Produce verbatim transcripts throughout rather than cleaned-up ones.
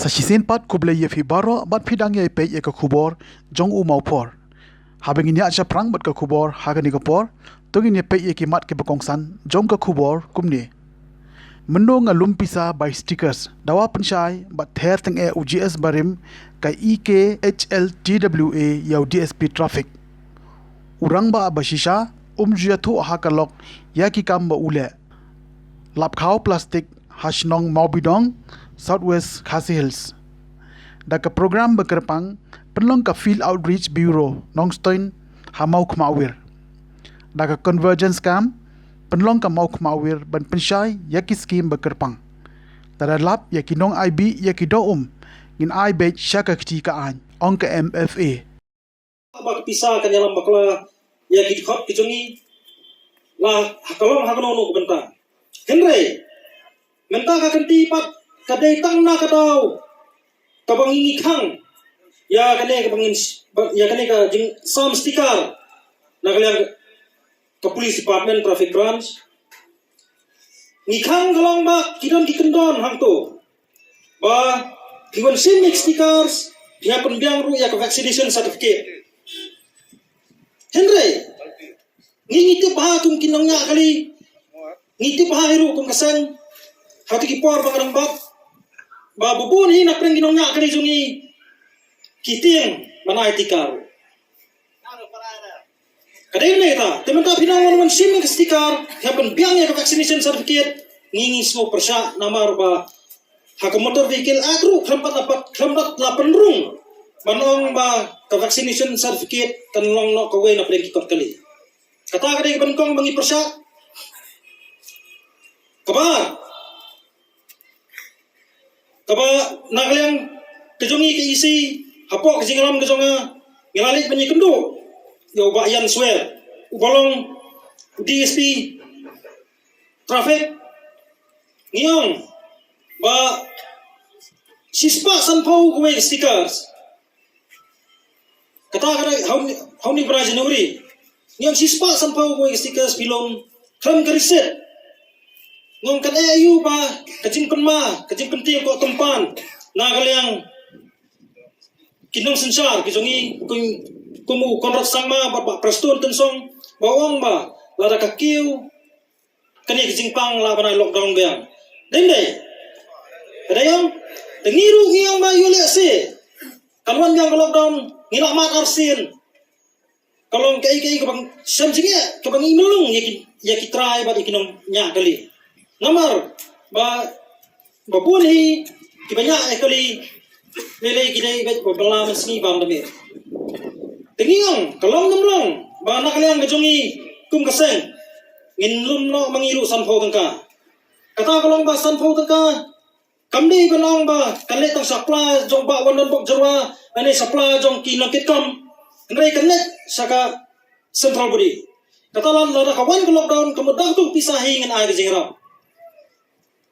Ta shisien pat khublei ïa phi baroh bad phi dang ïa peit ïa ka khubor jong u Mawphor. Haba ngin ïa shaphrang bad ka khubor ha kane ka por, to ngin ïa peit ïa ki mat kiba kongsan jong ka khubor kumne. Mynno nga lum pisa bai stickers, dawa pynshai bad ther teng eh u G S barim ka E K H L T W A ïa u D S P traffic. U rangbah ba shisha um ju ïathuh ha ka lok ïa ki kam ba u leh. Lap khaw plastik ha shnong Mawbidong, South West Khasi Hills. Da ka program ba kyrpang pynlong ka Field Outreach Bureau Nongstoiñ ha Mawkhmawir. Da ka Convergence Camp pynlong ka Mawkhmawir ban pynshai ïa ki skim ba kyrpang. Lada lap ïa ki nong-aibih ïa ki doh um, ngin ai beit sha ka kti ka aiñ, ong ka M F A. Ba ka pisa kan ïalam bakla ïa ki dkhot ki jong ngi, la ha ka long ha kano kano ka bynta. Hynrei mynta ka kynti pat ka dei tang na ka daw kaba ngi ngi khang ïa kane kaba ngin s-, ba, ïa kane ka jingsam sticker na ka liang ka Police Department Traffic Branch. Ngi khang ka long ba ki don ki kyndon hangto ba phi wan shim ïa ki stickers, phi hap pynbiang ruh ïa ka vaccination certificate. Hynrei ngi ngi tip bha kum ki nongñiah kali, ngi tip bha hi ruh kum ka seng, ha kito ki por ba ka dang bat, ba bun hi na pdeng ki nongñiah kali jong ngi ki tieng ban ai sticker ruh. Ka dei ne ta, te mynta phi nang wan wan shim ïa ka sticker, phi hap pynbiang ïa ka vaccination certificate, ngi ngi sngew pyrshah namar ba ha ka Motor Vehicle Act ruh khlem pat la pat, khlem pat la pynrung ban ong ba ka vaccination certificate kan long noh kawei na pdeng ki kot kali. Kata ka dei ka ban kong ba ngi pyrshah. Kaba, kaba na ka liang ka jong ngi ka E C, hapoh ka jingïalam ka jong nga, nga la leit ban ïakynduh ïa u Bah Ian Swer, uba long D S P Traffic. Ngi ong ba shispah sanphew kawei ka stickers. Kata ka dei, how many, how many bra January? Ngi ong shispah sanphew kawei ka stickers phi lum khlem ka receipt. Ngi ong kan eh aïu ba ka jingpynma, ka jingpyntieng ka kyrpang na ka liang ki nongsynshar ki jong ngi, kum, kum u Conrad Sangma bad Bah Prestone Tynsong, ba ong ba lada ka kiew kane ka jingpang lah ban ai lockdown biang. Dei ym dei? Ka dei ong, te ngi ruh ngi ong ba ïoh lehse kan wan biang ka lockdown, ngi lah mad arsien. Ka long kaei kaei kaba shem jingeh, kaba ngi mlung ïa ki, ïa ki trai bad ïa ki nongñiah kali. Namar ba, ba bun hi kiba ñiah ïa kali, lei lei ki dei beit ba bylla mynsngi bam da miet. Te ngi ong, ka long ne ym long ba na ka liang ka jong ngi kum ka seng ngin lum noh ma ngi ruh sanphew tyngka. Kata ka long ba sanphew tyngka kam dei ban ong ba kan leit tang sha pla jong Bah Wandonbok Jyrwa lane sha pla jong ki nongkitkam, hynrei kan leit sha ka central body. Kata lada ka wan ka lockdown, ka mut da katu ka pisa hi ngin ai ka jingïarap.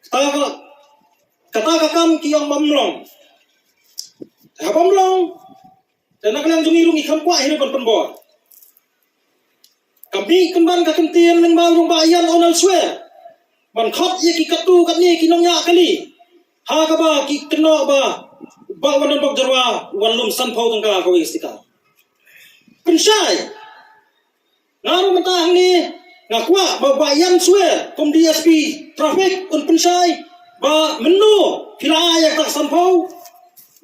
Kata ka, kata ka kam ki ong ba ym long. Haba ym long, te na ka liang jong ngi ruh ngi kham kwah hi ruh ban pynbor. Ka mih kynban ka kyntien lyngba u Bah Ian Onel Swer ban khot ïa ki katto katne ki nongñiah kali, ha kaba ki kynnoh ba Bah Wandonbok Jyrwa wan lum sanphew tyngka kawei ka sticker. Pynshai. Nga ruh mynta hangne nga kwah ba Bah Ian Swer kum D S P traffic un pynshai ba mynno phi la ai ïa kata ka sanphew.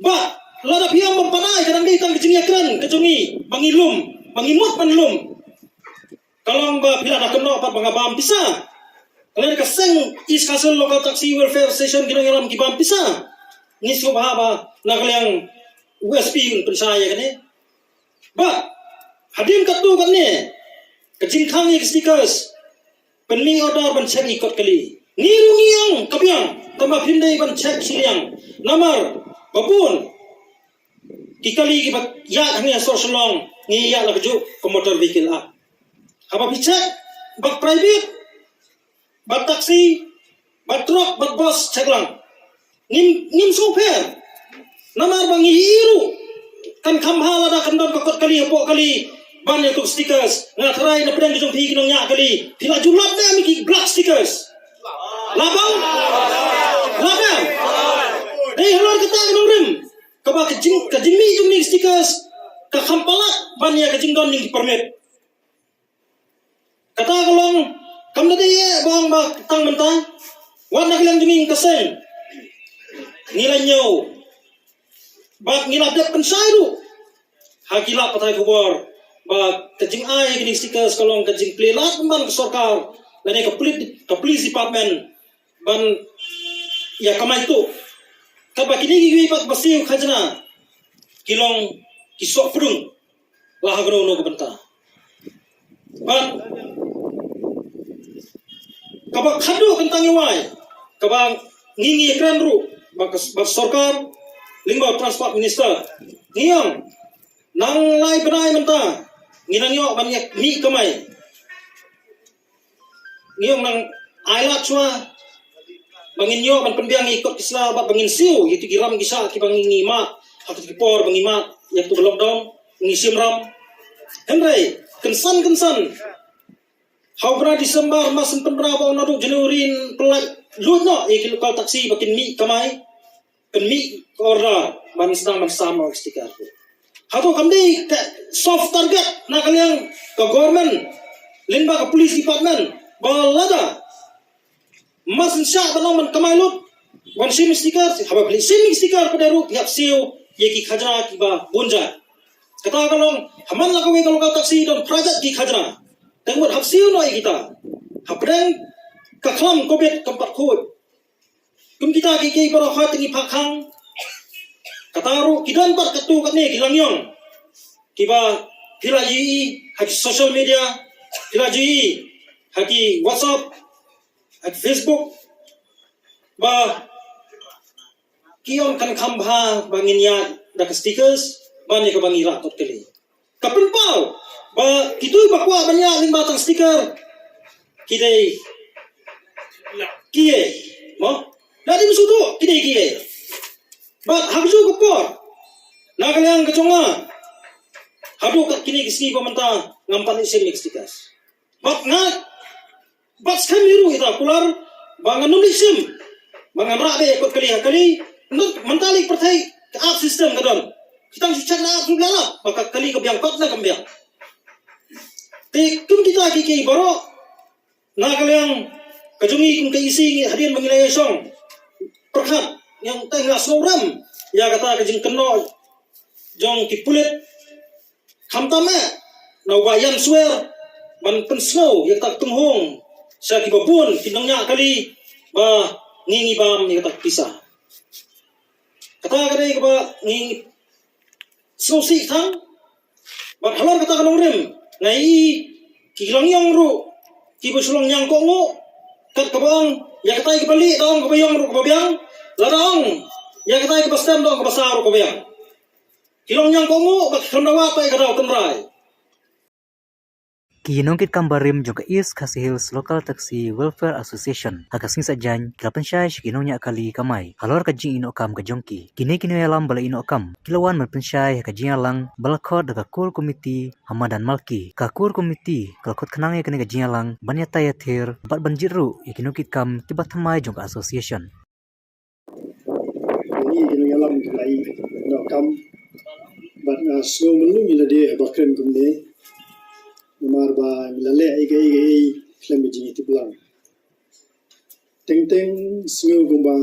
Ba lada phi ong ba ym pat ai, ka dang dei tang ka jingïakren ka jong ngi ba ngi lum, ba ngi mut ban lum. Ka long ba phi la da kynnoh pat ba nga bam pisa. Ka long ka seng East Khasi Hills Local Taxi Welfare Association ki nongïalam ki bam pisa. Ngi sngewbha ba na ka liang u S P un pynshai ïa kane. Ba hadien katto katne ka jingkhang ïa ki stickers, pynmih order ban check ïa ki kot kali. Ngi ruh ngi ong ka biang, tangba phim dei ban check shiliang. Namar ba bun ki kali kiba ïaid hangne ha sor Shillong ngi ïaid la kajuh ka Motor Vehicle Act. Haba phi check bad private, bad taxi, bad truck, bad bus, check lang. Ngim, ngim sngewpher. Namar ba ngi ïohi ruh kan kham bha lada kan don ka kot kali hapoh kali ban ïa tuk stickers. Nga tharai na pdeng ki jong phi ki nongñiah kali, phi la ju lap ne em ki black stickers? La bang? La bang? Dei halor kata ka nongrim kaba ka jing, ka jingmih jong kine ki stickers ka kham palat ban ïa ka jingdon jong ki permit. Kata ka long kam da dei ïa ba ong ba tang mynta wat na ka liang jong ngi ka seng ngi la ñiew bad ngi la dep pynshai ruh ha ki lad pathai khubor ba ka jingai kine ki stickers ka long ka jingplie lad pynban ka sorkar lane ka police, ka police department ban ïa kamai tuh. Katba kine kiwei pat ba siew khajna ki long ki soh pdung la ha kano kano ka bynta. Bad kaba khadduh kynta ngi wai kaba ngi ngi kren ruh ba ka, ba sorkar lyngba Transport Minister ngi ong nang lai bnai mynta ngi nang ïoh ban ïa mih kamai. Ngi ong nang ai lad shuwa ba ngin ïoh ban pynbiang ïa ki kot ki sla bad ba ngin siew ïa ki ram ki sha kiba ngi ngi mad ha ki por ba ngi mad ïa ki lockdown ngi siew ram. Hynrei kynsan kynsan ha u bnai December mas pynbna ba naduh January pynlait lut noh ïa ki local taxi ba kin mih kamai. Pynmih ka order ban sdang ban sam ïa ki sticker. Hato kam dei ka soft target na ka liang ka government lyngba ka police department ba lada mas ngi shah ban ong ban kamai lut ban sim sticker, haba phi sim sticker pat ruh phi hap siew ïa ki khajna kiba bun jait. Kata ka long ha man la kawei ka local taxi don phra jait ki khajna. Tang mut hap siew noh ïa kita hapdeng ka khlam covid kam pat khuid. Kum kita kiei kiei baroh ha tang i phak khang. Kata ruh ki don pat katto katne ki langïong kiba phi la ïohi ha ki social media, phi la ïohi ha ki WhatsApp, ha ki Facebook ba ki ong kan kham bha ba ngin ïa da ka stickers ban ïa kaba ngi rah kot kali. Ka pynpaw ba kito ba kwah ban ïa lyngba tang sticker ki dei kiei mo. La dei musuh tu ki dei kiei. Bad ha ka juh ka por na ka liang ka jong nga haduh kat kine ki sngi ba mynta ngam pat leit sim ïa ki stickers. Bad nga Bad skhem hi ruh ita kular ba ngan ym leit sim ba ngan rah beit ïa kot kali ha kali. Mynta lei pyrthei ka app system ka don. Kita shu check na app shu lap ba ka kali ka biang kot na kam biang. Te kum kita kiei kiei baroh na ka liang ka jong ngi kum ka EC ngi hadien ba ngi la ïa shong pyrkhat ngi ong te nga sngewrem ïa kata ka jingkynnoh jong ki pulit. Khamtam eh na uba ïam swer ban pynsngew ïa kata ka tynghong sha kiba bun ki nongñiah kali ba ngi ngi bam ïa kata ka pisa. Kata ka dei kaba ngi sngewsih tang bad halor kata ka nongrim nga i ki langïong ruh kiba shu long ñiang kohnguh kat kaba ong ïa kata kaba lieh da ong kaba ïong ruh kaba biang lada ong ïa kata kaba stem da ong kaba saw ruh kaba biang. Ki long ñiang kohnguh ba ki khlem da wad pat ïa ka daw tynrai. Ki nongkitkam barim jong ka East Khasi Hills Local Taxi Welfare Association ha ka sngi Saitjaiñ ki la pynshai sha ki nongñiah kali kamai halor ka jingïehnoh kam ka jong ki. Kine ki nongïalam ba la ïehnoh kam ki la wan ban pynshai ha ka jingïalang ba la khot da ka Core Committee ha madan Malki. Ka Core Committee ka la khot khnang ïa kane ka jingïalang ban ïatai ïathir bad ban jied ruh ïa ki nongkitkam kiba thymmai jong ka association. Ngi ki nongïalam ki la ïehnoh kam bad nga sngew myllung ïa lade haba kren kumne. Namar ba ngi la leh ïa kaei kaei khlem ïa jingïatiplang. Teng teng sngew kumba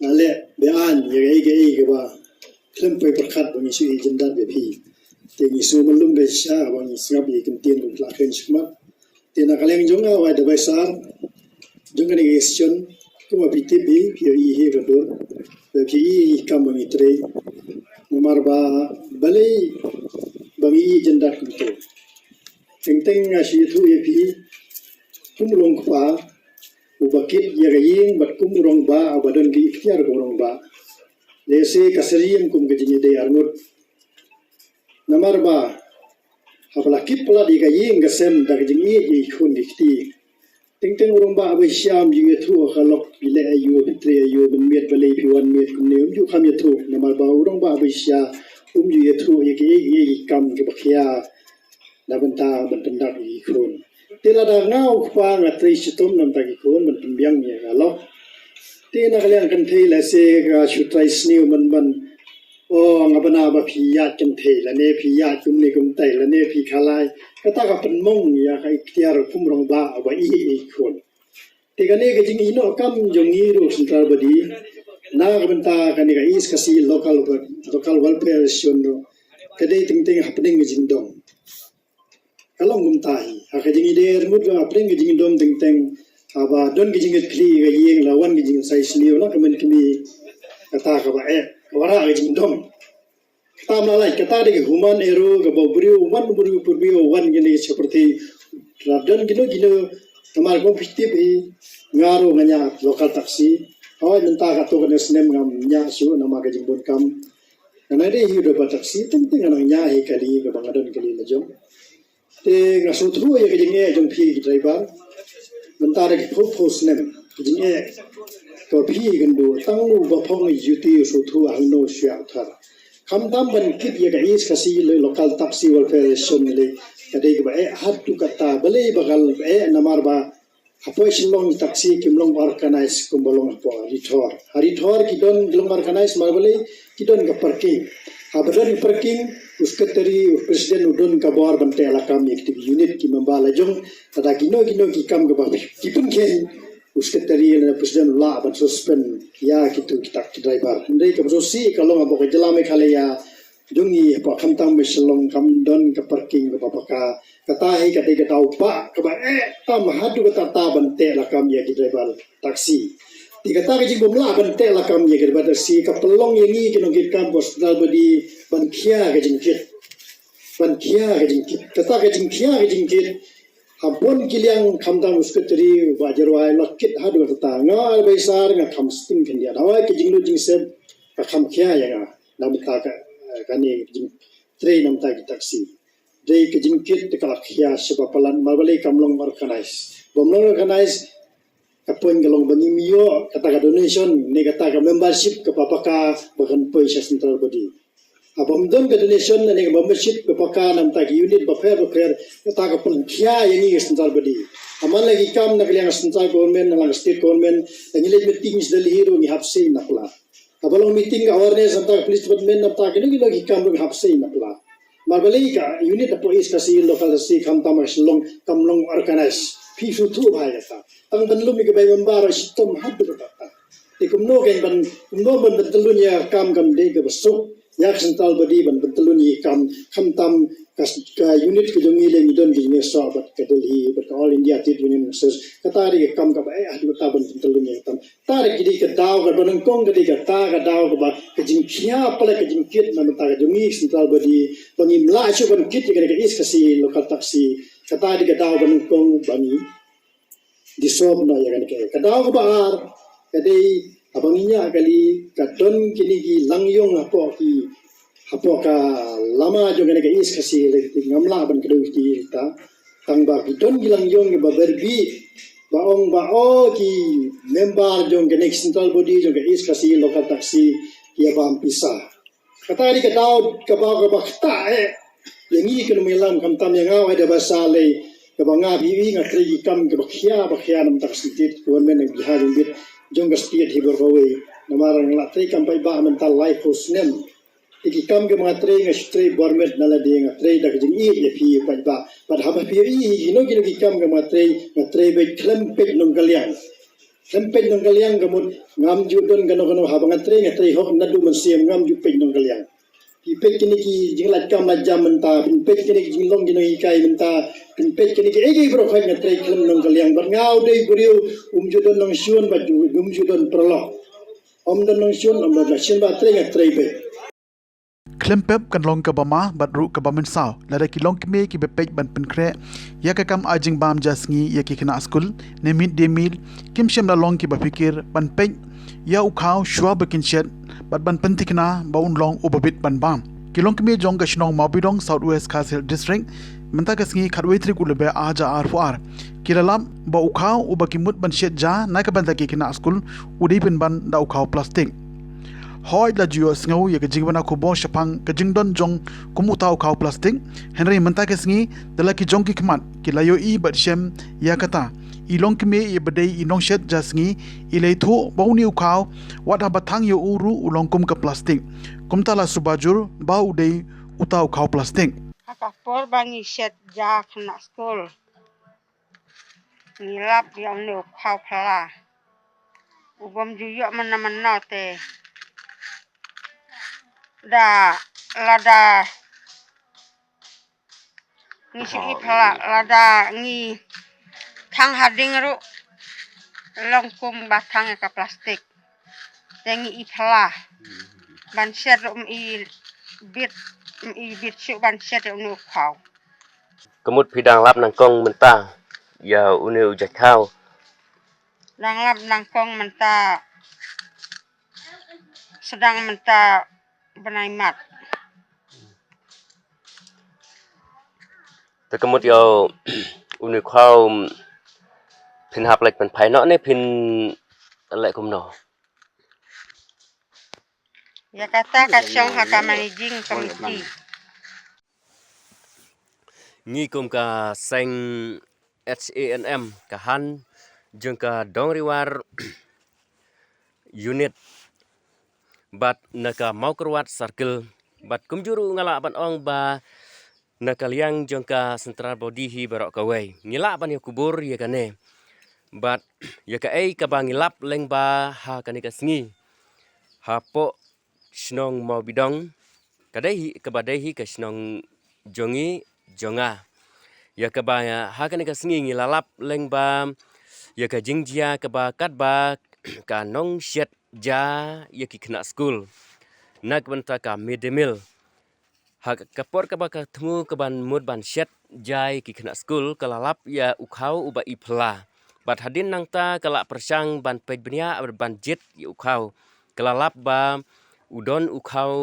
nga leh be-aiñ ïa kaei kaei kaba khlem poi pyrkhat ba ngi shu ïeit jyndat ïa phi. Te ngi sngew myllung ba shisha ba ngi sngap ïa ki ktien ba la kren shakhmat. Te na ka liang jong nga wai da bai sar jong kane ka session kumba phi tip hi phi ïohi hi ka dur ba phi ïohi hi kam ba ngi trei. Namar ba balei ba ngi ïeit jyndat kumto. Teng teng nga shu ïathuh ïa phi kum u long kpa uba kit ïa ka ïing bad kum u rangbah uba don ki iktiar kum u rangbah. Lehse ka syriem kum ka jingïadei arngut. Namar ba haba la kit palat ïa ka ïing ka sem da ka jingïeit ïa ki khun ki kti. Teng teng u rangbah ba shisha um ju ïathuh ha ka lok phi leh aïu phi trei aïu mynmiet balei phi wan miet kumne um ju kham ïathuh namar ba u rangbah ba shisha um ju ïathuh ïa kiei kiei ki kam kiba khia na bynta ban pyndak ïa ki khun. Te lada nga u kpa nga trei shitom na bynta ki khun ban pynbiang ïa ka lok. Te na ka liang kynthei lehse ka shu trai sniew man man. O, nga bna ba phi ïaid kynthei lane phi ïaid kumne kumtai lane phi khalai. Kata ka pynmong ïa ka iktiar u khun rangbah ba i i khun. Te kane ka jingïehnoh kam jong ngi ruh Central Body na ka bynta kane ka East Khasi Local Wel-, Local Welfare Association ruh ka dei teng teng hapdeng ka jingdom. Ka long kumta hi. Ha ka jingïadei mut ka hapdeng ka jingdom teng teng, haba don ka jingkitkhlieh ka ïing la wan ka jingsai sniew na ka mynta kmie, kata kaba eh, kaba rah ka jingdom. Kata ma la lait, kata dei ka human error kaba u briew, wan u briew pyrbi u wan kine ki chaparti. Ra don kino kino, namar kum phi tip hi, nga ruh nga ñiah local taxi. Hooid mynta katto katne snem ngam ñiah shuh namar ka jingbun kam. Nga dei hi u driver taxi, teng teng nga nang ñiah hi kali kaba nga don kali la jong. Te nga sngewthuh ïa ka jingeh jong phi ki driver. Mynta da ki phew phew snem ka jingeh kaba phi kynduh, tang u ba phong ïa duty u sngewthuh hangno u shu ïa thar. Khamtam ban kit ïa ka East Khasi Local Taxi Welfare Association lei, ka dei kaba eh haduh katta, balei ba ka eh, namar ba hapoh Shillong taxi kim long organized kumba long hapoh Ri Thor. Ha Ri Thor ki don, ki long organized namar balei, ki don ka parking. Haba don ka parking, u secretary, u president u don ka bor ban teh lakam ïa kito ki unit, ki member la jong. Lada kino kino ki kam kaba ki pynkheiñ, u secretary lane president u lah ban suspend ïa kito kita ki driver. Hynrei kaba sngewsih ka long hapoh ka jylla Meghalaya jong ngi, hapoh khamtam ba Shillong kam don ka parking kaba paka. Kata hi ka dei ka daw ba kaba eh tam haduh katta ban teh lakam ïa ki driver taxi. Te kata ka jingbym lah ban teh lakam ïa ki driver taxi ka pynlong ïa ngi ki nongkitkam hapoh Central Body ban khia ka jingkit. Ban khia ka jingkit. Kata ka jingkhia ka jingkit, ha bun ki liang khamtam u secretary u Bah Jyrwai la kit haduh katta. Nga advisor nga kham sting khyndiat. Hawai ka jinglut jingsep ka kham khia ïa nga. Na mynta ka, eh, kane ka jingtrei na mynta ki taxi. Dei ka jingkit te ka la khia shaba palat namar balei, kam long organized. Bym long organized, ka point ka long ba ngim ïoh kata ka donation ne kata ka membership kaba paka ba kan poi sha Central Body. Haba ym don ka donation ne ka membership kaba paka na mynta ki unit bapher bapher, kata ka pynkhia ïa ngi ka Central Body. Ha man la ki kam na ka liang Central Government, na ka liang State Government, la ngi leit meeting sha Delhi ruh ngi hap sei na pla. Haba long meeting ka awareness na mynta ka police department, na mynta kino kino ki kam ruh ngi hap sei na pla. Namar balei, ka unit hapoh East Khasi Local Taxi khamtam ha Shillong kam long organized. Phi sngewthuh bha ïa kata. Tang ban lum ïa ka bai member shitom haduh katta. Te kumno kein ban, kumno ban pyntyllun ïa ka kam, kam dei kaba suk ïa ka Central Body ban pyntyllun ïa ka kam, khamtam ka, ka unit ka jong ngi lei ngi don ki jingïasoh bad ka Delhi bad ka All India Trade Union Congress. Kata dei ka kam kaba eh haduh katta ban pyntyllun ïa ka kam. Kata dei ka dei ka daw kaba nyngkong, ka dei kata ka daw kaba ka jingkhia palat ka jingkit na mynta ka jong ngi Central Body ba ngim lah shuh ban kit ïa kane ka East Khasi Local Taxi. Kata dei ka daw ba nyngkong ba ngi di sop noh ïa kane ka. Ka daw kaba ar ka dei haba ngi ñiah kali ka don kine ki langïong hapoh ki, hapoh ka lama jong kane ka East Khasi, lei ngam lah ban kdew ïa kita. Tang ba ki don ki langïong kiba berbih ba ong ba o ki member jong kane ka Central Body jong ka East Khasi Local Taxi ki ïa bam pisa. Kata dei ka daw kaba, kaba ktah eh ïa ngi ki nongïalam, khamtam ïa nga, wei da ba sa lei kaba nga phi ïohi nga trei ki kam kiba khia ba khia na mynta ka state government, nang bha jingbit jong ka state hi baroh kawei. Namar nga la trei kam paidbah mynta laiphew snem. Te ki kam kiba nga trei nga shu trei bor met na lade, nga trei da ka jingïeit ïa phi paidbah. Bad haba phi ïohi kino kino ki kam kiba nga trei, nga trei beit khlem peit nongkylliang. Khlem peit nongkylliang, ka mut ngam ju don kano kano, haba nga trei nga trei hok naduh mynsiem, ngam ju peit nongkylliang. Phi peit kine ki jinglait kam lait jam mynta, phi peit kine ki jinglong ki nonghikai mynta, phi peit kine kiei kiei baroh khoit nga trei khlem nongkylliang. Bad nga u dei u briew um ju don nongshun bad um ju don paralok. Ym don nongshun, ym don nongshun, ba trei nga trei beit. Khlem pep kan long kaba ma bad ruh kaba mynsaw lada ki longkmie kiba peit ban pynkhreh ïa ka kam ai jingbam ja sngi ïa ki khynnah skul ne mid day meal kim shym la long kiba phikir ban peit ïa u khaw shuwa ba kin shet bad ban pynthikna ba un long uba bit ban bam. Ki longkmie jong ka shnong Mawbydong, South West Khasi Hills District, mynta ka sngi khatwei tarik u Lber ar hajar arphew ar ki la lap ba u khaw uba ki mut ban shet ja na ka bynta ki khynnah skul u dei pynban da u khaw plastik. Hooid, la ju ïohsngew ïa ka jingbna khubor shaphang ka jingdon jong kum uta u khaw plastik, hynrei mynta ka sngi da la ki jong ki khmat ki la ïohi bad shem ïa kata. i long kmie ïa ba dei i nongshet ja sngi, i la ïathuh ba une u khaw wat haba thang ïa u ruh u long kum ka plastik. Kumta la suba jur ba u dei uta u khaw plastik. Ha ka por ba ngi shet ja khynnah skul, ngi lap ïa une u khaw phylla u bym ju ïoh mynno mynno te da lada ngi shu i phylla, lada ngi thang ha ding ruh long kum ba thang ïa ka plastik. Te ngi i phylla ban shet ruh, ym i bit, ym i bit shuh ban shet ïa une u khaw. Ka mut phi dang lap nyngkong mynta ïa une u jait khaw? Dang lap nyngkong mynta, sdang mynta bnai Mat. Te ka mut ïa une u khaw phin hap leit pynphai noh ne phin leh kumno? Ïa kata ka shong ha ka managing committee. Ngi kum ka seng H A N M, ka Han jong ka Dongriwar Unit, bad na ka Mawkyrwat Circle, bad kumjuh ruh nga lah ban ong ba na ka liang jong ka central body hi baroh kawei, ngi lah ban ïa kubur ïa kane. Bad ïa kaei kaba ngi lap lyngba ha kane ka sngi hapoh shnong Mawbidong, ka dei hi, kaba dei hi ka shnong jong ngi, jong nga. Ïa kaba ha kane ka sngi ngi la lap lyngba ïa ka jingjia kaba katba ka nongshet ja ïa ki khynnah skul na ka bynta ka mid day meal. Ha ka por kaba ka thmu kaban mut ban shet ja ïa ki khynnah skul, ka la lap ïa u khaw uba i phylla. Bad hadien nangta ka la pyrshang ban peit bniah ban jied ïa u khaw. Ka la lap ba u don u khaw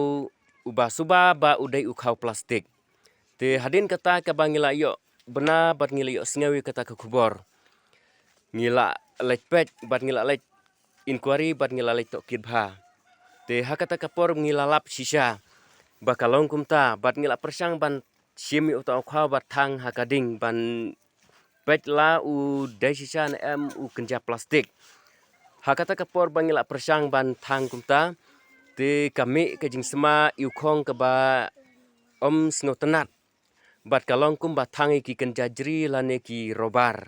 uba suba ba u dei u khaw plastik. Te hadien kata kaba ngi la ïoh bna bad ngi la ïoh sngew ïa kata ka khubor, ngi la leit peit bad ngi la leit inquiry bad ngi la leit tohkit bha. Te ha kata ka por ngi la lap shisha ba ka long kumta bad ngi la pyrshang ban shim ïa uta u khaw bad thang ha ka ding ban peit la u dei shisha ne em u kynja plastik. Ha kata ka por ba ngi la pyrshang ban thang kumta, te ka mih ka jingsma ïa u khong kaba ym sngewtynnat. Bad ka long kumba thang ïa ki kynja jri lane ki rubber.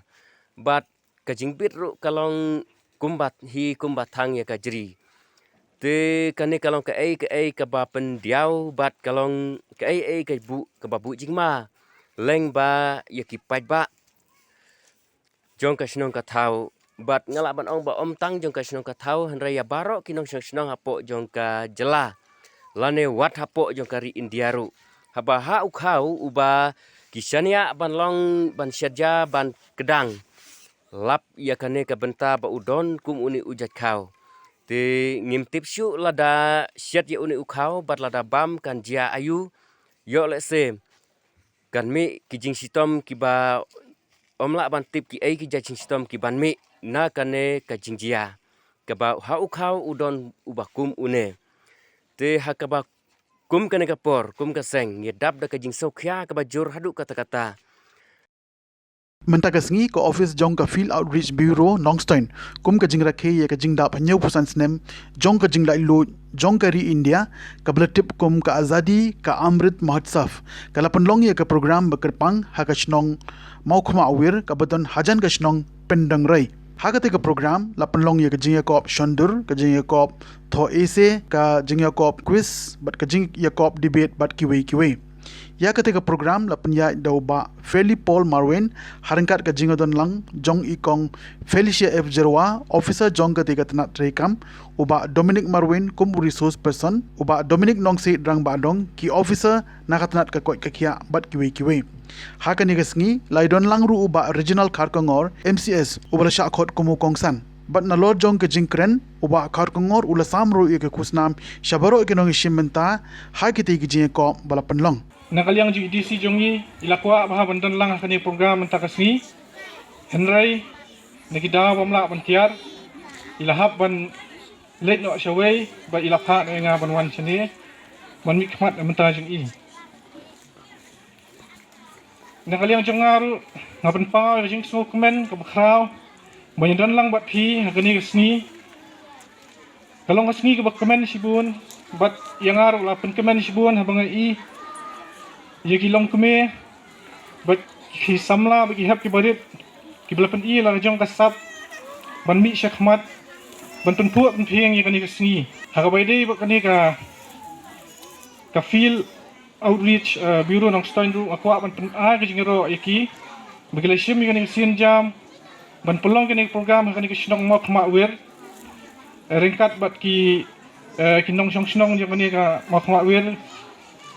Bad ka jingbit ruh ka long kumba hi kumba thang ïa ka jri. Te kane ka long kaei kaei kaba pyndiaw bad ka long kaei kaei ka buh kaba buh jingma lyngba ïa ki paidbah jong ka shnong ka thaw. Bad nga lah ban ong ba ym tang jong ka shnong ka thaw, hynrei ïa baroh ki nongshong shnong hapoh jong ka jylla lane wat hapoh jong ka ri India ruh. Haba ha u khaw uba ki shaniah ban long ban shet ja ban kdang, lap ïa kane ka bynta ba u don kum une u jait khaw. Te ngim tip shuh lada shet ïa une u khaw bad lada bam kan jia aïu, ïoh lehse kan mih ki jingshitom kiba ym lah ban tip kiei ki jait jingshitom kiban mih na kane ka jingjia kaba ha u khaw u don uba kum une. Te ha kaba kum kane ka por kum ka seng ngi dap da ka jingsngewkhia kaba jur haduh katta katta. Mynta ka sngi ka office jong ka Field Outreach Bureau Nongstoiñ kum ka jingrakhe ïa ka jingdap hynñiewphew san snem jong ka jinglaitluid jong ka ri India, kaba la tip kum ka Azadi ka Amrit Mahotsav, ka la pynlong ïa ka program ba kyrpang ha ka shnong Mawkhmawir kaba don hajan ka shnong Pyndengrei. Ha kata ka program la pynlong ïa ka jingïakop shondur, ka jingïakop thoh essay, ka jingïakop quiz bad ka jingïakop debate bad kiwei kiwei. Ïa kata ka program la pynïaid da u Bah Feli Paul Marwein ha ryngkat ka jingïadonlang jong i Kong Felicia F Jyrwa, officer jong kata ka tnat treikam, u Bah Dominic Marwein kum u resource person, u Bah Dominic Nongsiej Rangbah Dong, ki officer na ka tnat ka koit ka khiah bad kiwei kiwei. Ha kane ka sngi la ïadonlang ruh u Bah Reginald Kharkongor, M C S, uba la shah khot kum u kongsan. Bad nalor jong ka jingkren, u Bah Kharkongor u la sam ruh ïa ka khusnam sha baroh ki nongïashim bynta ha kitei ki jingïakop ba la pynlong. Na ka liang jong i D C jong ngi, i la kwah bha ban don lang ha kane program mynta ka sngi. Hynrei na ki daw bym lah ban tiar, i la hap ban leit noh shawei bad i la phah noh ïa nga ban wan shane ban mihkhmat na bynta jong i. Na ka liang jong nga ruh nga pynpaw ïa ka jingsngewkmen kaba khraw Ban ïadon lang bad phi ha kane ka sngi, ka long ka sngi kaba kmen shibun, bad ïa nga ruh la pynkmen shibun haba nga i ïa ki longkmie bad ki samla bad ki hep ki barit kiba la pyni la ka jong ka sap ban mih shakhmat ban pynphuh pynphieng ïa kane ka sngi. Ha kaba ïadei bad kane ka ka Field Outreach, eh, Bureau Nongstoiñ ruh nga kwah ban pynai ka jingïaroh ïa ki ba ki la shim ïa kane ka sienjam ban pynlong kane ka program ha kane ka shnong Mawkhmahwir, eh, ryngkat bad ki, eh, ki nongshong shnong jong kane ka Mawkhmahwir,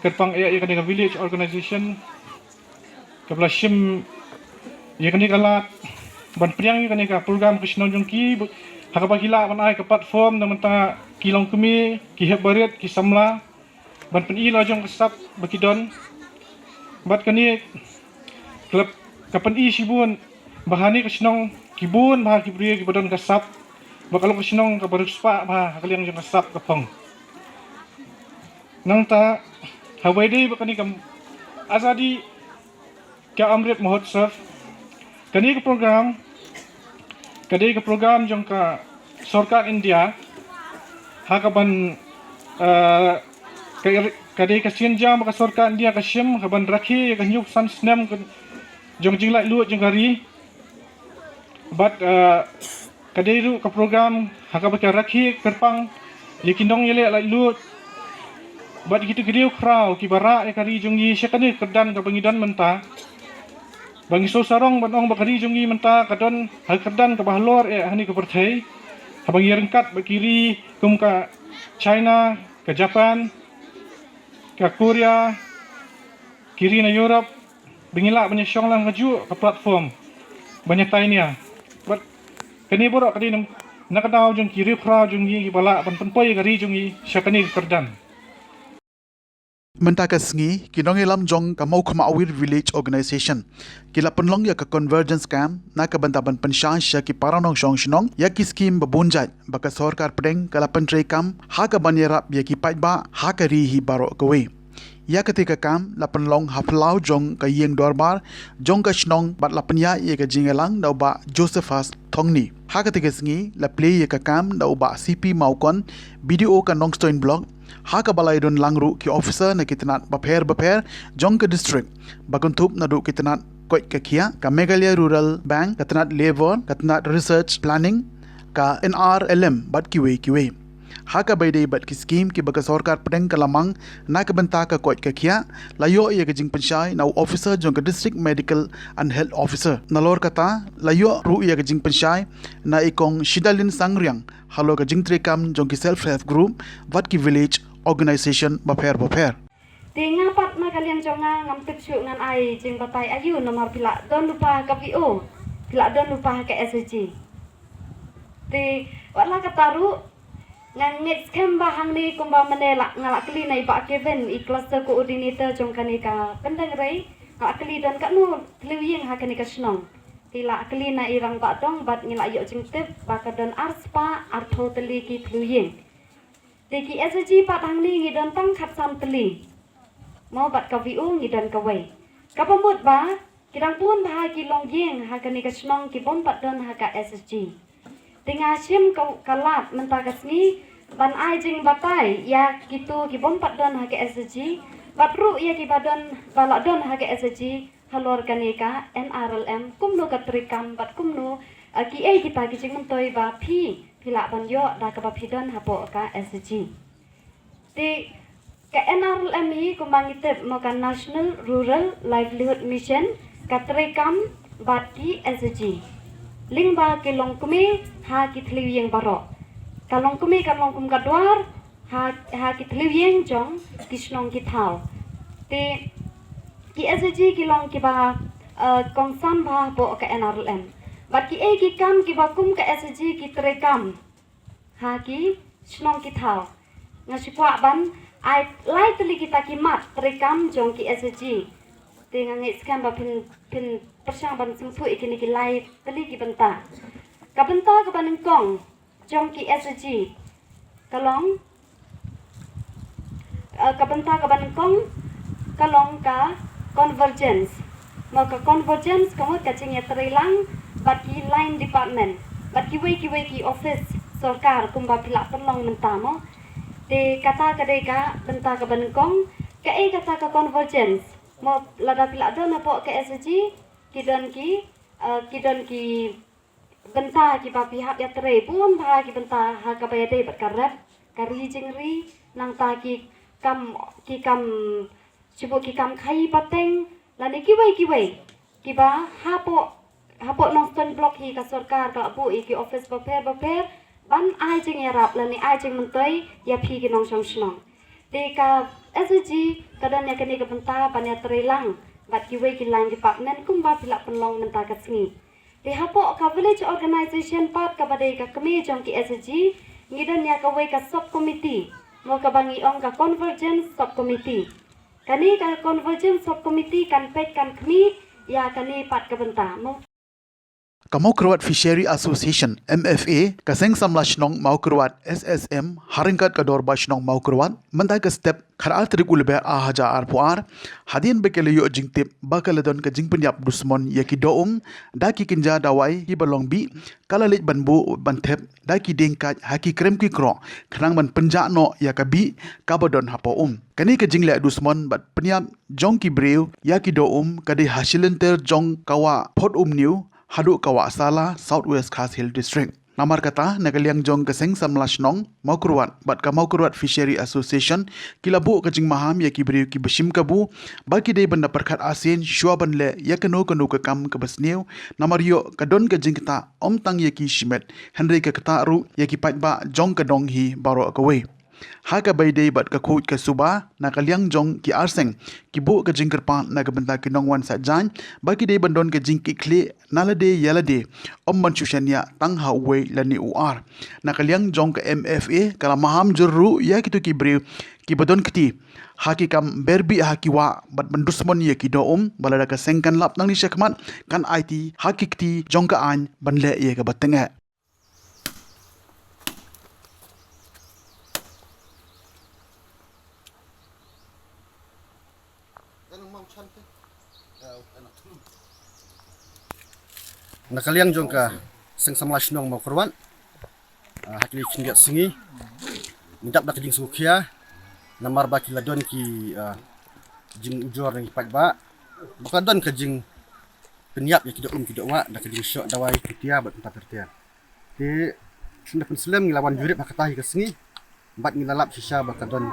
kyrpang eh ïa kane ka village organization kaba la shim ïa kane ka lad ban pdiang ïa kane ka program ka shnong jong ki, ha kaba ki lah ban ai ka platform na bynta ki longkmie, ki hep barit, ki samla ban pyni la jong ka sap ba ki don. Bad kane ka la, ka pyni shibun ba ha kane ka shnong ki bun bha ki briew kiba don ka sap, ba ka long ka shnong kaba riewspah bha ha ka liang jong ka sap ka phong. Nangta haba ïadei bad kane ka Azadi ka Amrit Mahotsav, kane ka program ka dei ka program jong ka sorkar India, ha kaban, eh, ka, ka dei ka sienjam ba ka sorkar India ka shim ha kaban rakhe ïa ka hynñiewphew san snem ka, jong jinglaitluid jong ka ri. Bad, eh, ka dei ruh ka program ha kaba ka rakhe kyrpang ïa ki nongïaleh laitluid bad ïa kito ki riewkhraw kiba rah ïa ka ri jong ngi sha kane ka kyrdan kaba ngi don mynta. Ba ngi sngewsarong ban ong ba ka ri jong ngi mynta ka don ha ka kyrdan kaba halor eh ha kane ka pyrthei, haba ngi ryngkat bad ki ri kum ka China, ka Japan, ka Korea, ki ri na Europe, ba ngi lah ban ïashong lang kajuh ka platform ban ïatai nia. Bad kane baroh ka dei na ka daw jong ki riewkhraw jong ngi kiba lah ban pynpoi ïa ka ri jong ngi sha kane ka kyrdan. Mynta ka sngi, ki nongïalam jong ka Mawkhmahwir Village Organization ki la pynlong ïa ka Convergence Camp na ka bynta ban pynshai sha ki para nongshong shnong ïa ki skhim ba bun jait ba ka sorkar pdeng ka la pyntreikam ha kaban ïarap ïa ki paidbah ha ka ri hi baroh kawei. Ïa kata ka kam la pynlong ha phyllaw jong ka ïing dorbar jong ka shnong bad la pynïaid ïa ka jingïalang da u Bah Josephus Thongni. Ha kata ka sngi la plie ïa ka kam da u Bah C P Mawkon, B D O ka Nongstoiñ Block, ha kaba la ïadon lang ruh ki officer na ki tnat bapher bapher jong ka district, ba kynthup naduh ki tnat koit ka khiah, ka Meghalaya Rural Bank, ka tnat Labour, ka tnat Research Planning, ka N R L M bad kiwei kiwei. Ha kaba ïadei bad ki skhim kiba ka sorkar pdeng ka la mang na ka bynta ka koit ka khiah, la ïoh ïa ka jingpynshai na u officer jong ka District Medical and Health Officer. Nalor kata la ïoh ruh ïa ka jingpynshai na i Kong Shidalin Sangriang halor ka jingtreikam jong ki self help group bad ki village organization bapher bapher. Te nga pat na ka liang jong nga ngam tip shuh ngan ai jingbatai aïu namar phi la don lypa ha ka V O, phi la don lypa ha ka S H G. Te wat la katta ruh nga ngeit skhem ba hangne kumba mynne la nga la kylli na i Bah Kevin, i cluster coordinator jong kane ka Pyndengrei, nga la kylli don katno thliew ïing ha kane ka shnong. Te la kylli na i Rangbah Dong bad ngi la ïoh jingtip ba ka don arspah arphew tylli ki thliew ïing. Te ki S H G pat hangne ngi don tang khatsan tylli. Mo bad ka V O ngi don kawei. Kaba mut ba ki dang bun bha ki longïing ha kane ka shnong ki bym pat don ha ka S H G. Te nga shim ka, ka lad mynta ka sngi ban ai jingbatai ïa kito ki bym pat don ha ka S H G bad ruh ïa kiba don, ba la don ha ka S H G halor kane ka N R L M, kumno ka treikam bad kumno, eh, kiei kita ki jingmyntoi ba phi, phi lah ban ïoh da kaba phi don hapoh ka S H G. Te ka N R L M hi kumba ngi tip mo ka National Rural Livelihood Mission ka treikam bad ki S H G. Lyngba ki longkmie ha ki thliew ïing baroh. Ka longkmie ka long kum ka dwar ha, ha ki thliew ïing jong ki shnong ki thaw. Te ki S H G ki long kiba, eh, kongsan bha hapoh ka N R L M. Bad kiei ki kam kiba kum ka S H G ki treikam ha ki shnong ki thaw. Nga shu kwah ban ai lai tylli kita ki mat treikam jong ki S H G. Te nga ngeit skhem ba phin, phin pyrshang ban sngewthuh ïa kine ki lai tylli ki bynta. Ka bynta kaba nyngkong jong ki S H G ka long, eh, ka bynta kaba nyngkong ka long ka convergence. Mo ka convergence ka mut ka jingïatreilang bad ki line department. bad kiwei kiwei ki office sorkar kumba phi la pynlong mynta mo. Te kata ka dei ka bynta kaba nyngkong. Kaei kata ka convergence mo, lada phi la don hapoh ka S H G ki don ki, eh, ki don ki bynta kiba phi hap ïatrei bun bha, ki bynta ha kaba ïadei bad ka rep ka ri jingri, nangta ki kam, ki kam, shibun ki kam khaïi pateng lane kiwei kiwei kiba hapoh, hapoh Nongstoiñ Block hi ka sorkar ka la buh ïa ki office bapher bapher ban ai jingïarap lane ai jingmyntoi ïa phi ki nongshong shnong. Te ka S H G ka don ïa kane ka bynta ban ïatrei lang bad kiwei ki line department kumba phi la pynlong mynta ka sngi. Te hapoh ka village organization pat kaba dei ka kmie jong ki S H G, ngi don ïa kawei ka sub committee mo, kaba ngi ong ka convergence sub committee. Kane ka convergence sub committee kan peit kan khmih ïa kane pat ka bynta mo. Ka Mawkyrwat Fishery Association, M F A, ka Seng Samla Shnong Mawkyrwat, S S M, ha ryngkat ka Dorbar Shnong Mawkyrwat, mynta ka step khatar tarik u Lber ar hajar arphew ar, hadien ba ki la ïoh jingtip ba ka la don ka jingpynïap dusmon ïa ki doh um da ki kynja dawai kiba long bih, ka la leit ban buh ban thep da ki dieng kait ha ki krem ki kroh khnang ban pynjah noh ïa ka bih kaba don hapoh um. Kane ka jingleh dusmon bad pynïap jong ki briew ïa ki doh um ka dei ha shilynter jong ka wah Phot Umniew haduh ka wah Sala, South West Khasi Hills District. Namar kata, na ka liang jong ka Seng Samla Shnong Mawkyrwat bad ka Mawkyrwat Fishery Association ki la buh ka jingmaham ïa ki briew kiba shim kabu ba ki dei ban da pyrkhat arsien shuwa ban leh ïa kano kano ka kam kaba sniew, namar ïoh ka don ka jingktah ym tang ïa ki shimet hynrei ka ktah ruh ïa ki paidbah jong ka dong hi baroh kawei. Ha kaba ïadei bad ka khuid ka suba, na ka liang jong ki arseng ki buh ka jingkyrpad na ka bynta ki nongwan sah jaiñ ba ki dei ban don ka jingkitkhlieh na lade ïa lade, ym ban shu shaniah tang ha uwei lane u ar. Na ka liang jong ka M F A ka la maham jur ruh ïa kito ki briew kiba don kti ha ki kam ber bih ha ki wah bad ban dusmon ïa ki doh um, ba lada ka seng kan lap nangne shakhmat kan aiti ha ki kti jong ka aiñ ban leh ïa kaba tyngeh. Na ka liang jong ka Seng Samla Shnong Mawkyrwat, ah, ha kine ki khyndiat sngi ngi dap da ka jingsngewkhia namar ba ki la don ki, ah, jingujor na ki paidbah ba ka la don ka jingpynïap ïa ki doh um ki doh wah da ka jingshoh dawai kutia bad mynta ter ter. Te shuh da pynslem ngi la wan jurip ha kata hi ka sngi bad ngi la lap shisha ba ka don,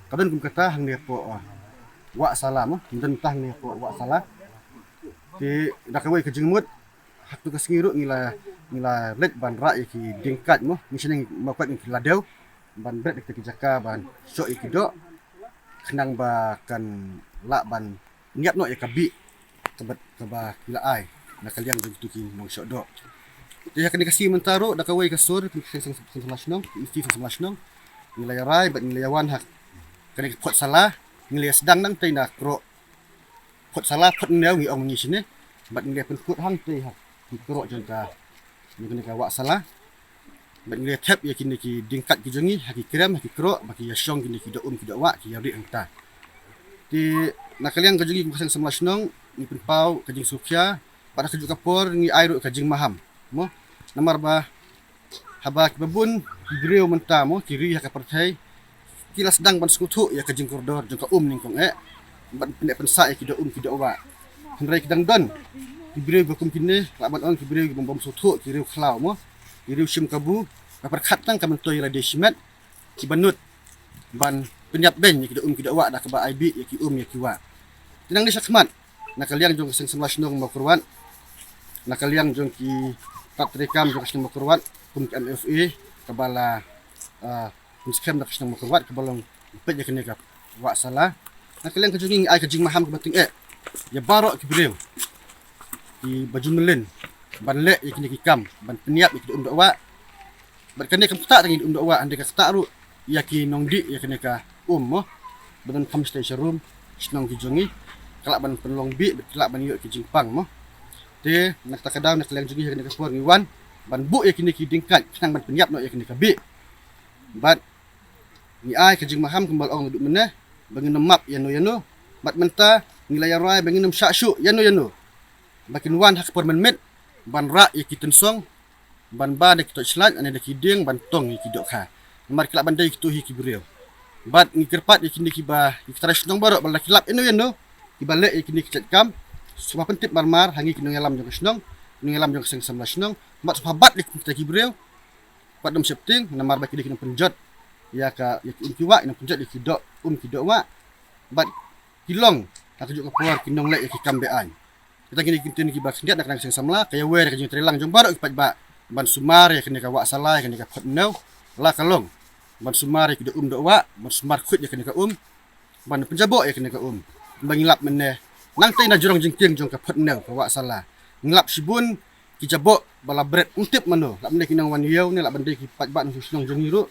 ka don kum kata hangne hapoh, ah, wah Sala mo, ka don kata hangne hapoh wah Sala. Te da kawei ka jingmut ha katu ka sngi ruh ngi la, ngi la leit ban rah ïa ki dieng kait mo, ngi shane ngi ma kwat ngi ki ladew ban bret ïa kita ki jaka ban shoh ïa ki doh khnang ba kan lah ban pynïap noh ïa ka bih kaba, kaba ki la ai na ka liang jong kitu ki nongshoh doh. Te ha kane ka sngi mynta ruh da kawei ka sur ka Seng, Seng, Seng Samla Shnong, ka Seng Samla Shnong, ngi la ïarai bad ngi la ïawan ha kane ka Phot Sala, ngi la ïasdang nangtei na kroh Phot Sala, Phot Umniew ngi ong ma ngi shane, bad ngi la pynkut hangtei ha ki kroh jong ka, jong kane ka wah Sala. Bad ngi la thep ïa kine ki dieng kait ki jong ngi ha ki krem ha ki kroh ba ki ïashong kine ki doh um ki doh wah ki ïarieh hangta. Te na ka liang ka jong ngi kum ka Seng Samla Shnong ngi pynpaw ka jingsngewkhia bad ha kajuh ka por ngi ai ruh ka jingmaham mo, namar ba haba kiba bun ki briew mynta mo ki ri ha ka pyrthei ki la sdang ban sngewthuh ïa ka jingkordor jong ka um nyngkong eh ban pynneh pynsah ïa ki doh um ki doh wah. Hynrei ki dang don ki briew ba kum kine, lah ban ong ki briew ki bym, bym sngewthuh, ki riew khlaw mo, ki riew shim kabu, ka pyrkhat tang ka myntoi ïa lade shimet, kiba nud ban pynïap beiñ ïa ki doh um ki doh wah da kaba ai bih ïa ki um ïa ki wah. Te nangne shakhmat na ka liang jong ka Seng Samla Shnong Mawkyrwat, na ka liang jong ki tat treikam jong ka shnong Mawkyrwat kum ka M F A kaba la, ah, pynskhem da ka shnong Mawkyrwat kaba long peit ïa kane ka wah Sala. Na ka liang ka jong ngi ngi ai ka jingmaham kaba tyngeh ïa baroh ki briew kiba ju mlien ban leh ïa kine ki kam ban pynïap ïa ki doh um doh wah. Bad kane kam ktah tang ïa ki doh um doh wah, hynrei ka ktah ruh ïa ki nongdih ïa kane ka um mo, ba don kham shatei sharum shnong ki jong ngi, ka lah ban pynlong bih bad ka lah ban ïoh ki jingpang mo. Te na kata ka daw na ka liang jong ngi ha kane ka por ngi wan ban buh ïa kine ki dieng kait khnang ban pynïap noh ïa kane ka bih. Bad ngi ai ka jingmaham kumba la ong naduh mynne ba ngin ym map ïano ïano. Bad mynta ngi la ïarai ba ngin ym shah shuh ïano ïano, ba kin wan ha ka por mynmiet ban rah ïa ki tynsong ban ba da ki torchlight ne da ki dieng ban tong ïa ki dohkha. Namar ki lah ban dei kito hi ki briew. Bad ngi kyrpad ïa kine kiba, ïa ki trai shnong baroh ba la ki lap ïano ïano kiba leh ïa kine ki jait kam, sngewbha pyntip marmar ha ngi ki nongïalam jong ka shnong, ki nongïalam jong ka seng samla shnong, bad sngewbha bat ïa kita ki briew. Wat nym sheptieng namar ba ki dei ki nongpynjot ïa ka, ïa ki um ki wah, ïa nongpynjot ïa ki doh um ki doh wah. Bad ki long ha kajuh ka por ki nongleh ïa ki kam be-aiñ. Kita kine ki ktien kiba khyndiat na ka seng samla, ka ïawer ïa ka jingtreilang jong baroh ki paidbah ban sumar ïa kane ka wah sala, ïa kane ka phot hynñiew. La ka long ban sumar ïa ki doh um doh wah, ban sumar khuid ïa kane ka um, ban pynjaboh ïa kane ka um. Ba ngi lap mynne nangtei na jrong jingkieng jong ka phot hynñiew ka wah sala. Ngi lap shibun ki jaboh ba la bret, ym tip mano, lap mynne ki nongwan ïew ne lap ban dei ki paidbah nongshong shnong jong ngi ruh,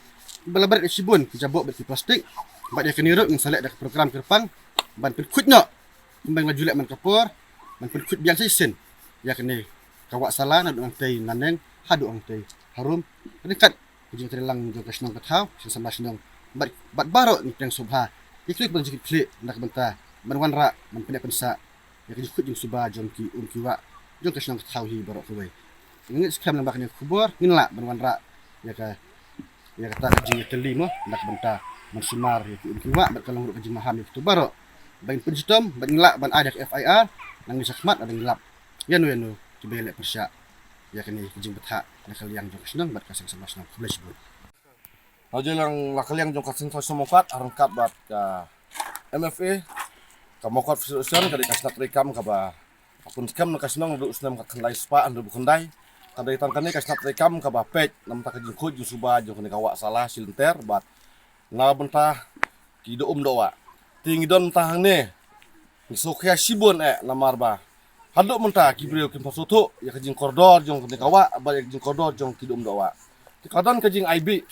ba la bret shibun ki jaboh bad ki plastik. Bad ïa kane ruh ngin sa leh da ka program kyrpang ban pynkhuid noh. Kumba ngi la ju leh man ka por, ban pynkhuid biang sa shisien ïa kane ka wah sala naduh nangtei naneng haduh nangtei harum. Ryngkat ka jingtreilang jong ka shnong ka thaw, seng samla shnong, bad, bad baroh ngi pdiang sngewbha ïa kito kiba jingkitkhlieh na ka bynta ban wanrah, ban pynneh pynsah ïa ka jingkhuid jingsuba jong ki um ki wah jong ka shnong ka thaw hi baroh kawei. Ngin ngeit skhem lyngba kane ka khubor ngin lah ban wanrah ïa ka, ïa kata ka jingïatylli mo na ka bynta ban sumar ïa ki um ki wah, bad ka long ruh ka jingmaham ïa kito baroh. Ba ngin pynshitom, ba ngin lah ban ai da ka F I R, nangne shakhmat lada ngi lap ïano ïano kiba ïaleh pyrshah ïa kane ka jingbthah na ka liang jong ka shnong bad ka seng samla shnong. Khublei shibun. Na ka liang, na ka liang jong ka seng samla shnong Mawkot, ha ryngkat bad ka M F A, ka Mawkot Fishing Association, ka dei ka shnat treikam kaba pynskhem na ka shnong naduh u snem khatkhyndai spah hynriewphew khyndai. Ka dei tang kane ka shnat treikam kaba peit na bynta ka jingkhuid jingsuba jong kane ka wah sala shilynter bad na bynta ki doh um doh wah. Te ngi don mynta hangne, ngi sngewkhia shibun eh namar ba haduh mynta ki briew kim pat sngewthuh ïa ka jingkordor jong kane ka wah bad ïa ka jingkordor jong ki doh um doh wah. Te ka don ka jingaibih.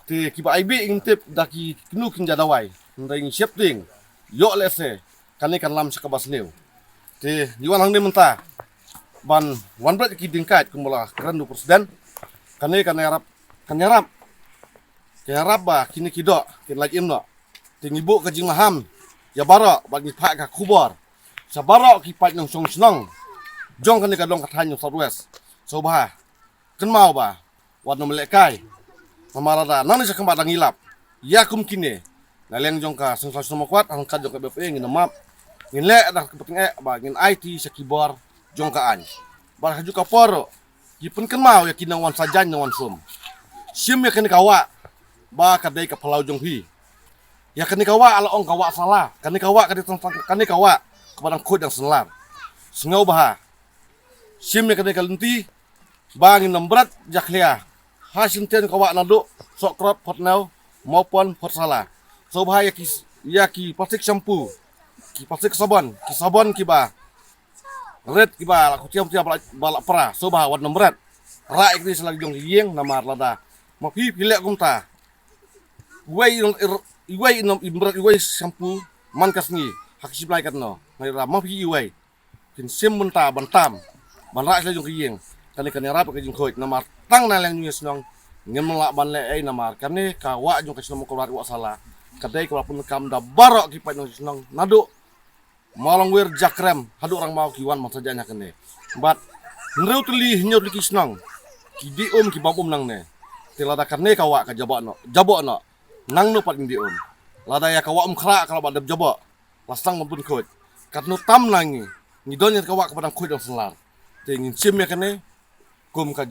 Te kiba aibih ngim tip da ki kino kin ja dawai. Hynrei ngi sheptieng ïoh lehse kane kan lam sha kaba sniew. Te ngi wan hangne mynta ban wanbret ïa ki diengkait kumba la kren u president. Kane kan ïarap, kan ïarap, kan ïarap ba kine ki doh kin lait im noh. Te ngi buh ka jingmaham ïa baroh bad ngi phah ka khubor sha baroh ki paid nongshong shnong jong kane ka dong ka thaiñ jong South West. Sngewbha kynmaw ba wat nym lehkai. Namar lada nangne shakhmat da ngi lap ïa kum kine, na liang jong ka seng samla shnong Mawkot ha ryngkat jong ka M F A ngin nym map. Ngin leh da kaba tyngeh ba ngin aiti sha ki bor jong ka aiñ. Bad ha kajuh ka por ruh ki pynkynmaw ïa ki nongwan sa jaiñ nongwan sum. Shim ïa kane ka wah ba ka dei ka phyllaw jong phi. Ïa kane ka wah la ong ka wah sala, kane ka wah ka dei tang, kane ka wah kaba dang khuid dang synlar. Sngewbha shim ïa kane ka lynti ba ngin nym bret jakhlia ha shyntieng ka wah naduh Sohkrot phot hynñiew, Mawpon phot sala. Sngewbha ïa ki, ïa ki plastik shampoo, ki plastik sabon, ki sabon kiba rit kiba la kutiam tiam ba la, ba la pra, sngewbha wat nym bret. Rah ïa kine sha la ki jong ki ïing namar lada ma phi phi leh kumta, iwei, iwei nym bret iwei shampoo man ka sngi ha ka shi bnai katno. Hynrei lada ma phi iwei kin shim mynta ban tam ban rah sha la jong ki ïing, kane kan ïarap ka jingkhuid. Namar tang na liang jong ngi shnong ngim lah ban leh ei namar kane ka wah jong ka shnong Mawkot Wah sala ka dei kaba pyndonkam da baroh ki paid nongshong shnong naduh Mawlongwir, Jakrem haduh Rangmaw ki wan ban sa jaiñ ha kane. Bad hynriew tylli hynñiew tylli ki shnong ki dih um ki bam um nangne. Te lada kane ka wah ka jaboh noh, jaboh noh, nangno pat ngin dih um? Lada ïa ka wah Umkhrah ka la ba dep jaboh, la sdang ban pynkhuid, katno tam na ngi, ngi don ïa ka wah kaba dang khuid dang synlar. Te ngin shim ïa kane kum ka,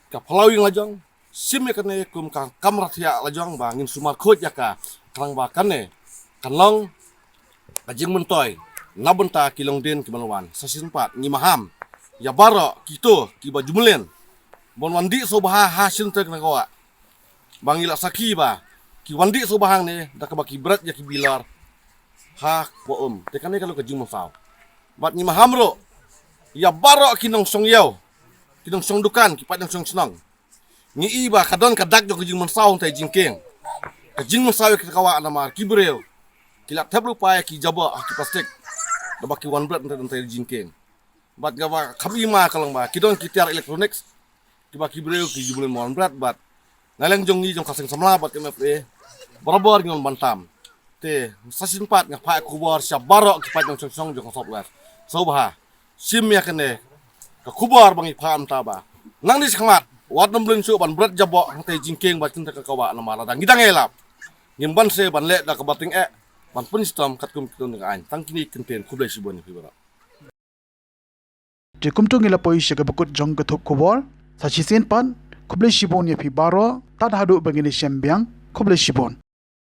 ka phyllaw ïing la jong, shim ïa kane kum ka kamra thiah la jong ba ngin sumar khuid ïa ka, khnang ba kane kan long ka jingmyntoi na bynta ki longdien ki ban wan. Sa shisien pat ngi maham ïa baroh kito kiba ju mlien ban wan dih sngewbha ha shyntur kane ka wah. Ba ngi la sakhi ba ki wan dih sngewbha hangne da kaba ki bret ïa ki bilor ha ka wah um. Te kane ka long ka jingmynsaw. Bad ngi maham ruh ïa baroh ki nongshong ïew, ki nongshong dukan, ki paid nongshong shnong. Ngi i ba ka don ka dak jong ka jingmynsaw hangtai jingkieng. Ka jingmynsaw ïa ka wah namar ki briew ki la thep lypa ïa ki jaboh ha ki plastik da ba ki wan bret hangtai hangtai jingkieng. Bad kaba kham i ma ka long ba ki don ki tiar electronics kiba ki briew ki ju mlien ban wan bret. Bad na liang jong ngi jong ka seng samla bad ka M F A, barabor ngi wan ban tam. Te sa shisien pat nga phah khubor sha baroh ki paid nongshong shnong jong ka South West. Sngewbha shim ïa kane ka khubor ba ngi phah mynta ba nangne shakhmat Wat nym blun shuh ban bret jaboh hangtei jingkieng ba chynta ka kawah namar lada ngi dang ïalap, ngim banse ban leh da kaba tyngeh ban pynshitom katkum ki kyndon ka aiñ. Tang kine ki kyntien, khublei shibun ïa phi baroh. Te kumto ngi la poi sha kaba kut jong ka thup khubor. Sa shisien pat, khublei shibun ïa phi baroh, tad haduh ba ngin ïashem biang, khublei shibun.